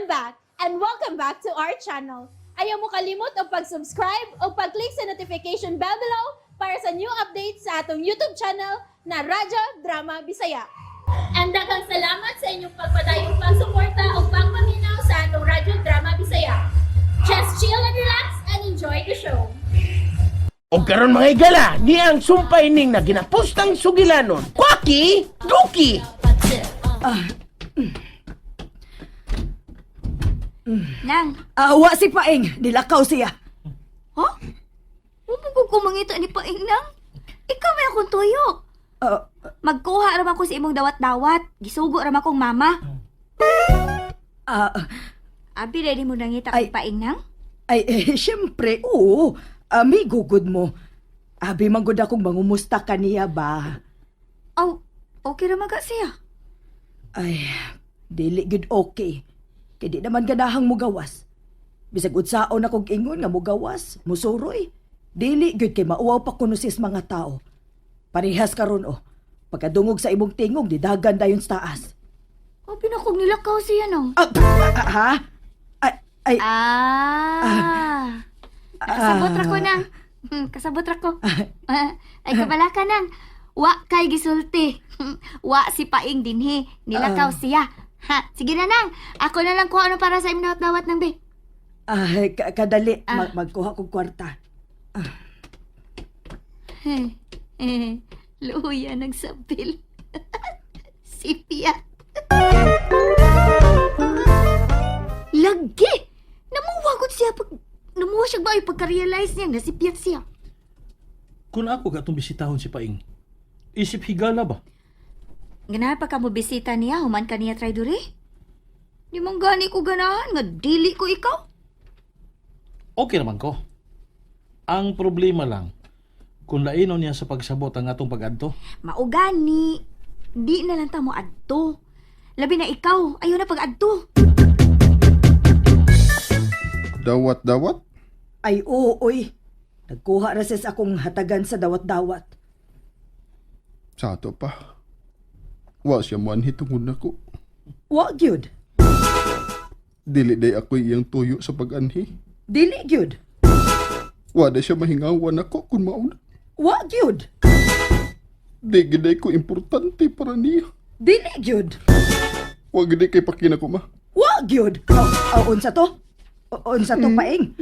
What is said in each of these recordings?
I'm back and welcome back to our channel. Ayaw mo kalimot og pag-subscribe o pag-click sa notification bell below para sa new updates sa atong YouTube channel na Radyo Drama Bisaya. And daghang salamat sa inyong pagpadayong pagsuporta o pagpaminaw sa atong Radyo Drama Bisaya. Just chill and relax and enjoy the show. O karon, mga higala, ni ang sumpay ning na ginapustang sugilanon. Kwaki, Duki! Nang, Awa si Paing, nilakaw siya. Ha? Wa mo ko mangita ni Paing, Nang. Ikaw may akong tuyo. Magkuha ra man ko sa imong dawat-dawat. Gisugo ra man kong mama. Abi ready mo nangita Ay. kay Paing, Nang? Ay, eh, siyempre, oo. Amigo gud mo. Abi man gud akong mangumusta kaniya ba? Aw, okay ra man ka siya. Ay, dili gud okay. Kay di naman ganahang mugawas. Bisag unsaon akong ingon nga mugawas, musuroy. Dili gud kay mauwaw pa kuno sis mga tao. Parehas karon oh. Pagkadungog sa imong tingog, di dagan dayon sa taas. Abi na kong nilakaw siya, Nang. Ah, ah, ha? Ay, ay, Ah. Kasabot ra ko, Nang. Kasabot ra ko. Ay, kabala ka, Nang. Wa kay gisulti. Wa si Paing dinhi. Nilakaw siya. Ha, sige na, Nang. Ako na lang kuha ano para sa imong dawat-dawat nang be. Ay, kadali, Ah. magkuha kog kwarta. Eh, luya nagsabil. Sipia. Lagi! Namuwagot siya pag... Namuwa siya ba ay pagka-realize niya nasipiyat siya. Kung ako katong bisitahon si Paing, isip higala ba? Ganahan pa ka mo bisita niya, human ka niya try duri. Di man gani ko ganahan, nga dili ko ikaw. Okay naman ko. Ang problema lang, kung laino niya sa pagsabot ang atong pag-adto. Maugani, di na lang ta mo adto. Labi na ikaw, ayaw na pag-adto. Dawat-dawat? Ay, oo, oy. Nagkuha ra sis akong hatagan sa dawat-dawat. Sa ato pa. Wa siya mo tungod nako. Wa gyud. Dili day ako iyang tuyo sa pag-anhi. Dili gyud. Wa day siya mahingawan ako kung mauna. Wa gyud. Di gid ko importante para niya. Dili gyud. Wa gid kay pakina ko, ma. Wa gyud. Oh, oh, unsa to? Unsa to, Paing?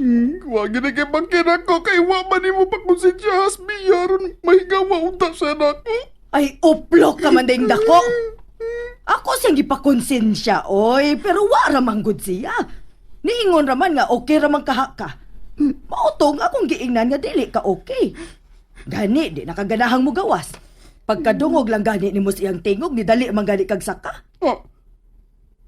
Wa gid kay pakina ko kay wa man nimo pakonsensya hasbi aron mahingawa unta siya nako. Ay, uplok ka man ding dako. Ako siyang gipakonsensya, oy, pero wa ra man gud siya. Niingon ra man nga okay ra man kaha ka. Mao to nga akong giingnan nga dili ka okay. Gani, di nakaganahang mo gawas. Pagkadungog lang gani nimo sa iyang tingog, ni dali man gani kag saka. Ah.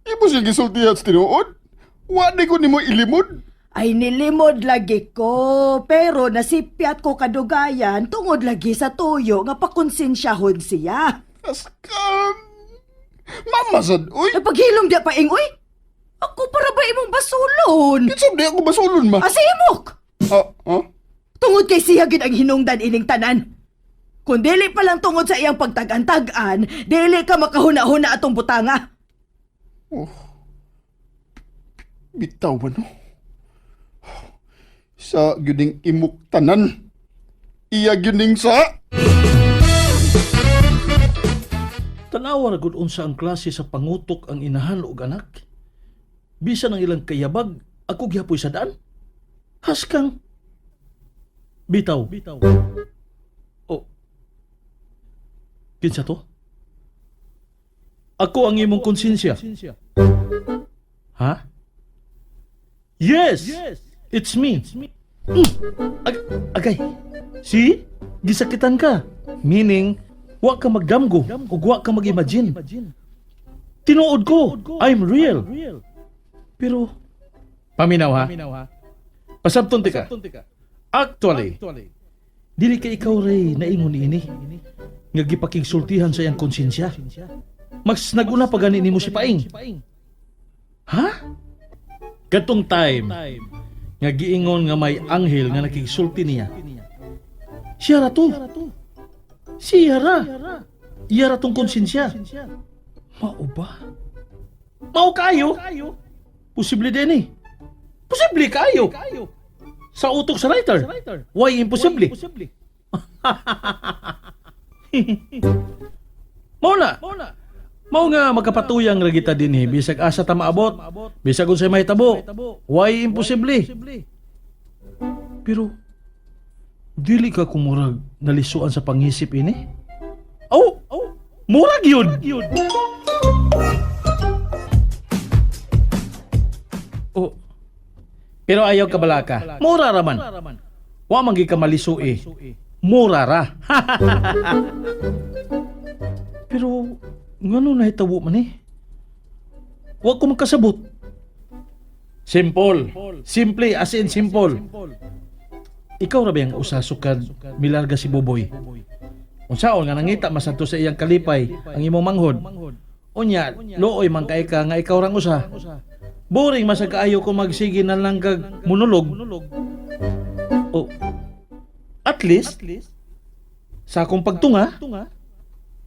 Imo siya gisultihan sa tinuod? Wa di ko nimo ilimod. Ay, nilimod lagi ko, pero nasipyat ko kadugayan tungod lagi sa tuyo nga pakonsensyahon siya. Askam. Mama sad oy. Ay, paghilom di pa, oy. Ako para ba imong basulon? Kinsa di ako basulon, ma? Asimok! Ah, ah? Tungod kay siya gid ang hinungdan ining tanan. Kung dili pa lang tungod sa iyang pagtag-antagan, dili ka makahuna-huna atong butanga. Oh. Bitaw ba no? Sa gyuning imok tanan. Iya gyuning sa. Tanawa ra gud unsa ang klase sa pangutok ang inahan og anak. Bisan ang ilang kayabag, ako gihapoy sa daan. Haskang. Bitaw. Bitaw. Oh. Kinsa to? Ako ang imong konsensya. Ha? Yes! It's me. Agay. See? Gisakitan ka. Meaning, wa ka magdamgo ug wa ka mag-imagine. Tinuod ko, I'm real. Pero, paminaw ha? Pasabton ti ka. Actually, dili ka ikaw ray naingon ini nga gipakigsultihan sa iyang konsensya. Mas naguna pa gani nimo si Paing. Ha? Katong time nga giingon nga may anghel nga nakigsulti niya. Siya ra to. Siya ra. Iya ra tong konsensya. Mao ba? Mao kayo? Posible din eh. Posible kaayo. Sa utok sa writer. Why imposible? Mao na. Mao nga magkapatuyang ra kita dinhi bisag asa ta maabot, bisag unsay mahitabo. Why imposible? Pero dili ka kumurag nalisuan sa pangisip ini. Oh, murag yun. Oh. Pero ayaw ka balaka. Mura ra man. Wa man gid ka maliso eh. Mura ra. Pero ngano nahitabo man eh? Wa ko makasabot. Simple. Simple as in simple. Ikaw ra ba yung usasukad milarga si Buboy? Unsaon nga nangita masadto sa iyang kalipay ang imong manghod. Unya, looy man kay ka nga ikaw rang usa. Boring masag kaayo kung magsige na lang kag monolog. O, at least, sa akong pagtunga,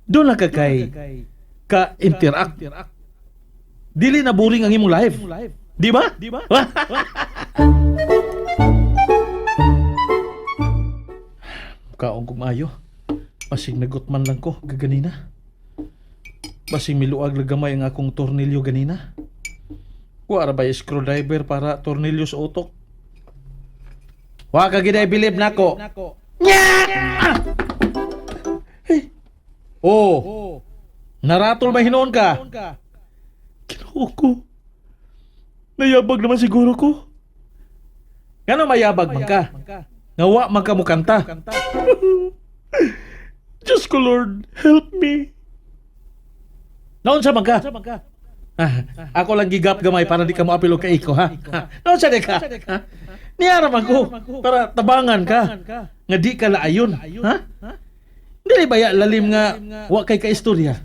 doon na ka kay ka-interact. Dili na boring ang imong life. Di ba? Di ba? Kaon kong maayo. Basig nagot man lang ko gaganina. Basig miluag lang gamay ang akong tornilyo ganina. Wa ra ba yung screwdriver para tornilyo sa utok? Wa ka gid bilib nako. Nya! Hey. Oh. Naratol ba hinuon ka? Ginoo ko. Nayabag naman siguro ko. Ngano mayabag man ka? Nga wa man ka mukanta. Diyos ko Lord, help me. Naon sa man ka? Ah, ako lang gigap gamay para di ka moapil og kaiko ha. Naon sa di ka? Ha? Niara man ko para tabangan ka nga di ka laayon, ha? Dili ba ya lalim nga wa kay kaistorya?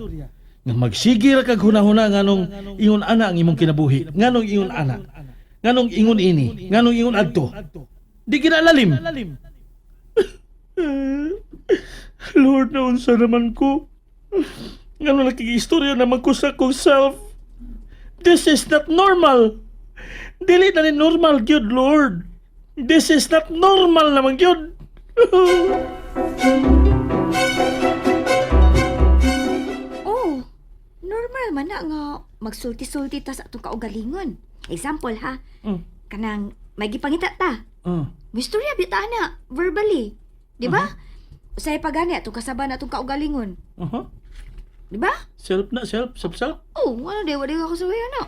Nga magsige ra kag hunahuna nganong ingon ana ang imong kinabuhi, nganong ingon ana, nganong ingon ini, nganong ingon adto. Di kinalalim. Lord, naunsa naman ko. Ngano nakigistorya naman ko sa akong self. This is not normal. Dili na ni normal gyud, Lord. This is not normal naman gyud. Oh, normal man na nga magsulti-sulti ta sa atong kaugalingon. Example ha, kanang may gipangita ta. Mistorya bita na, verbally. Di ba? Usay pa gani atong kasaban atong kaugalingon. Di ba? Self na, self, self, self. Oh, ano di, wala ako sa na.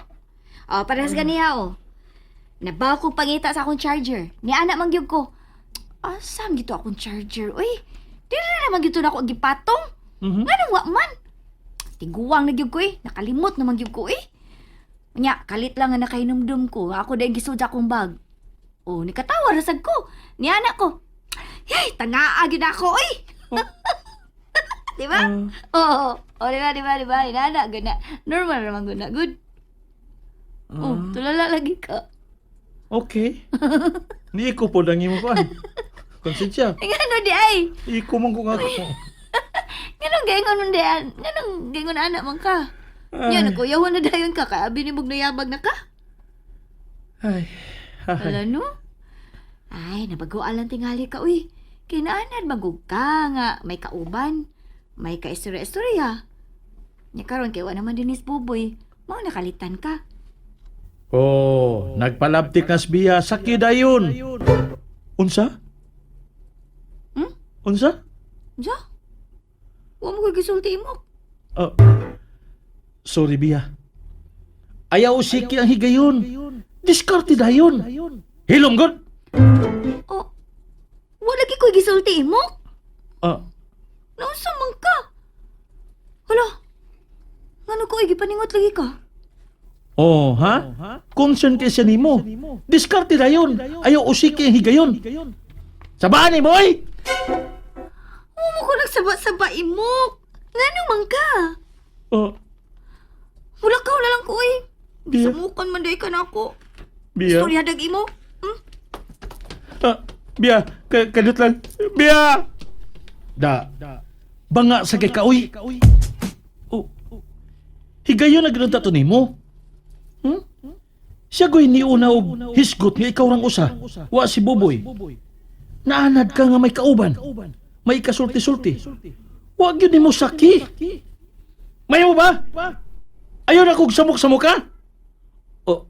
Oh, parehas ganiha oh. Nabaw kong pangita sa akong charger. Ni anak man gyud ko. Asam gito akong charger? Uy, di na naman gito na ako ang gipatong. Nganong wa man? Tiguang na gyud ko eh. Nakalimot naman gyud ko eh. Nya, kalit lang nga nakahinumdum ko. Ako dahil gisud sa akong bag. Oh, nikatawa rasag ko. Ni anak ko. Hey, tangaa gyud ako oy. Di ba? Oo. Oh, di ba, di ba, di ba? Inana, gana. Normal naman guna. Good. Oh, tulala lagi ka. Okay. Ni iko po ang imo kuan. Konsensya. Ngano di ay? Iko man ko nga ako. Nganong gaingon man di ay? Nganong gaingon anak man ka? Nya, nagkuyawan na dayon ka. Kaya abi ni mong nayabag na ka. Ay. Ay. Wala no? Ay, nabago lang tingali ka, uy. Kinaanad magug ka nga may kauban, may kaistorya-istorya. Nya karon kay wa naman dinis buboy, mao nakalitan ka. Oh, nagpalabtik na biya sakit dayon. Unsa? Hmm? Unsa? Unsa? Wa mo koy gisulti mo. Oh. Sorry biya. Ayaw usiki ang higayon. Diskarte dayon. Hilom god. Oh, wa lagi koy gisulti mo. Ah, Naunsa man ka? Hala. Ngano ko ay gipaningot lagi ka? Oh, ha? Concern kay siya nimo. Diskarte dayon. Ayaw usiki ang higayon. Sabaan ni boy. Wa mo ko nagsaba-saba imok. Ngano man ka? Oh, Wala ka wala lang ko eh. Biya. Sumukan man day ka na ako. Biya. Istorya dag imo. Hmm? Ah, biya, kadut lang. Biya. Da. Banga sa kay kaoy. Oh. Higayon na ganun to nimo. Hmm? Siya ko'y niuna og hisgot nga ikaw rang usa. Wa si Buboy. Naanad ka nga may kauban. May kasulti-sulti. Wa gyud nimo saki. Mayo ba? Ayaw na kog samok-samok ka? O,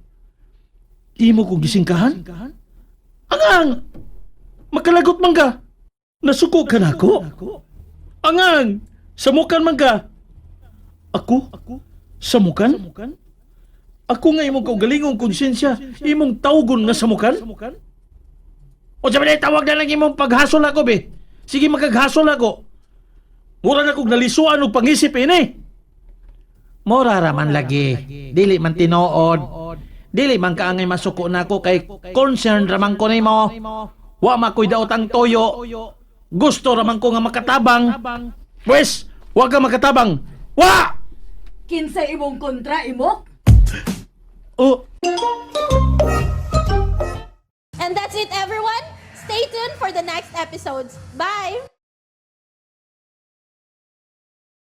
imo kong gisingkahan? Angang! Makalagot man ka! Nasuko ka na ako? Angang! Samukan man ka! Ako? Samukan? Ako nga imong kaugalingong konsensya, imong tawgon nga samukan? O sabi na, tawag na lang imong paghasol ako, be. Sige, makaghasol ako. Mura na kong nalisuan og pangisip ini. Mora raman lagi. Dili man tinuod. Dili man kaangay masuko nako kay concern raman ko nimo. Wa makoy daot ang toyo. Gusto raman ko nga makatabang. Pwes, wa ka makatabang. Wa! Kinsa imong kontra imok? Oh, And that's it, everyone. Stay tuned for the next episodes. Bye!